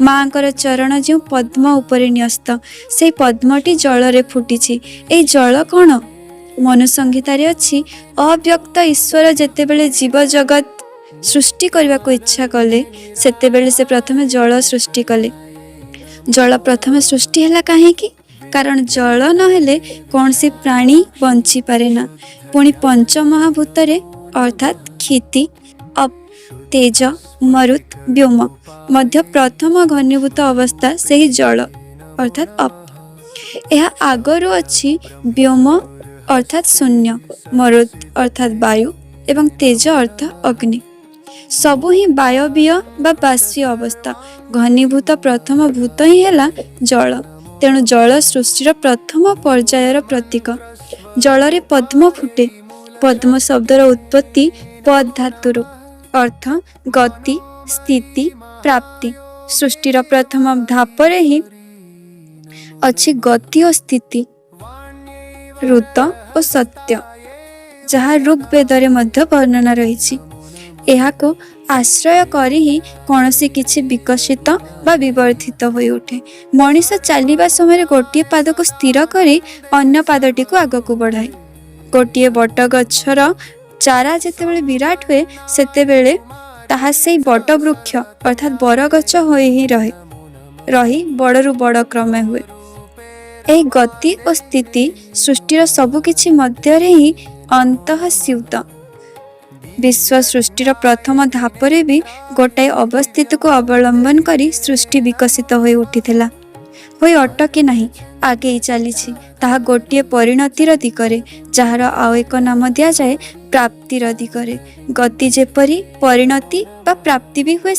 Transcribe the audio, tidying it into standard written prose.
ମାଙ୍କର ଚରଣ ଯେଉଁ ପଦ୍ମ ଉପରେ ନ୍ୟସ୍ତ, ସେଇ ପଦ୍ମଟି ଜଳରେ ଫୁଟିଛି। ଏଇ ଜଳ କ'ଣ? ମନୁସଂହିତାରେ ଅଛି, ଅବ୍ୟକ୍ତ ଈଶ୍ୱର ଯେତେବେଳେ ଜୀବ ଜଗତ ସୃଷ୍ଟି କରିବାକୁ ଇଚ୍ଛା କଲେ, ସେତେବେଳେ ସେ ପ୍ରଥମେ ଜଳ ସୃଷ୍ଟି କଲେ। ଜଳ ପ୍ରଥମେ ସୃଷ୍ଟି ହେଲା କାହିଁକି? କାରଣ ଜଳ ନହେଲେ କୌଣସି ପ୍ରାଣୀ ବଞ୍ଚିପାରେ ନା। ପୁଣି ପଞ୍ଚମହାଭୂତରେ ଅର୍ଥାତ୍ କ୍ଷିତି, ଅପ୍, ତେଜ, ମରୁତ, ବ୍ୟୋମ ମଧ୍ୟ ପ୍ରଥମ ଘନୀଭୂତ ଅବସ୍ଥା ସେହି ଜଳ ଅର୍ଥାତ୍ ଅପ୍। ଏହା ଆଗରୁ ଅଛି ବ୍ୟୋମ ଅର୍ଥାତ୍ ଶୂନ୍ୟ, ମରୁତ ଅର୍ଥାତ୍ ବାୟୁ ଏବଂ ତେଜ ଅର୍ଥ ଅଗ୍ନି। ସବୁ ହିଁ ବାୟବୀୟ ବା ବାଷ୍ପୀୟ ଅବସ୍ଥା। ଘନୀଭୂତ ପ୍ରଥମ ଭୂତ ହିଁ ହେଲା ଜଳ। ତେଣୁ ଜଳ ସୃଷ୍ଟିର ପ୍ରଥମ ପର୍ଯ୍ୟାୟର ପ୍ରତୀକ। ଜଳରେ ପଦ୍ମ ଫୁଟେ। ପଦ୍ମ ଶବ୍ଦର ଉତ୍ପତ୍ତି ପଦ୍ ଧାତୁରୁ, ଅର୍ଥ ଗତି, ସ୍ଥିତି, ପ୍ରାପ୍ତି। ସୃଷ୍ଟିର ପ୍ରଥମ ଧାପରେ ହିଁ ଅଛି ଗତି ଓ ସ୍ଥିତି, ଋତ ଓ ସତ୍ୟ, ଯାହା ଋଗ୍ବେଦରେ ମଧ୍ୟ ବର୍ଣ୍ଣନା ରହିଛି। ଏହାକୁ ଆଶ୍ରୟ କରି ହିଁ କୌଣସି କିଛି ବିକଶିତ ବା ବିବର୍ଦ୍ଧିତ ହୋଇଉଠେ। ମଣିଷ ଚାଲିବା ସମୟରେ ଗୋଟିଏ ପାଦକୁ ସ୍ଥିର କରି ଅନ୍ୟ ପାଦଟିକୁ ଆଗକୁ ବଢ଼ାଏ। ଗୋଟିଏ ବଟ ଗଛର ଚାରା ଯେତେବେଳେ ବିରାଟ ହୁଏ, ସେତେବେଳେ ତାହା ସେଇ ବଟ ବୃକ୍ଷ ଅର୍ଥାତ୍ ବରଗଛ ହୋଇ ହିଁ ରହେ, ରହି ବଡ଼ରୁ ବଡ଼ କ୍ରମେ ହୁଏ। ଏହି ଗତି ଓ ସ୍ଥିତି ସୃଷ୍ଟିର ସବୁକିଛି ମଧ୍ୟରେ ହିଁ ଅନ୍ତଃସ୍ୟୁତ। ବିଶ୍ୱ ସୃଷ୍ଟିର ପ୍ରଥମ ଧାପରେ ବି ଗୋଟାଏ ଅବସ୍ଥିତିକୁ ଅବଲମ୍ବନ କରି ସୃଷ୍ଟି ବିକଶିତ ହୋଇ ଉଠିଥିଲା, ହୋଇ ଅଟକି ନାହିଁ, ଆଗେଇ ଚାଲିଛି ତାହା ଗୋଟିଏ ପରିଣତିର ଦିଗରେ, ଯାହାର ଆଉ ଏକ ନାମ ଦିଆଯାଏ ପ୍ରାପ୍ତିର ଦିଗରେ। ଗତି ଯେପରି, ପରିଣତି ବା ପ୍ରାପ୍ତି ବି ହୁଏ।